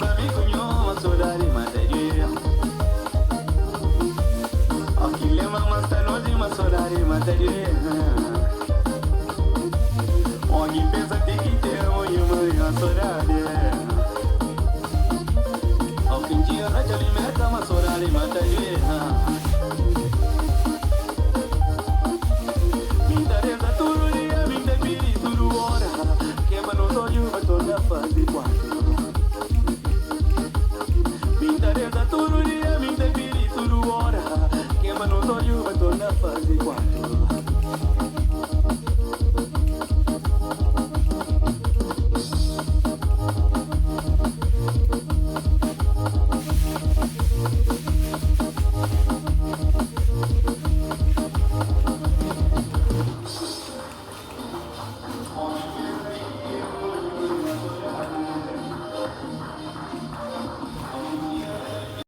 pensa mi ku nho, ma sodadi mata dia. Ó ki lembra ma sta lonji, ma sodadi mata dia. Ó ki pensa ti ki temo nha mãe, ma sodadi. Ó ki un dia na txali Merka, ma sodadi mata dia. Mi ta reza tudu dia, mi ta pidi tudu ora. Kema nos odju pa torna faze kuatu. Mi ta reza tudu dia, mi ta pidi tudu ora. Kema nos odju pa torna faze kuatu.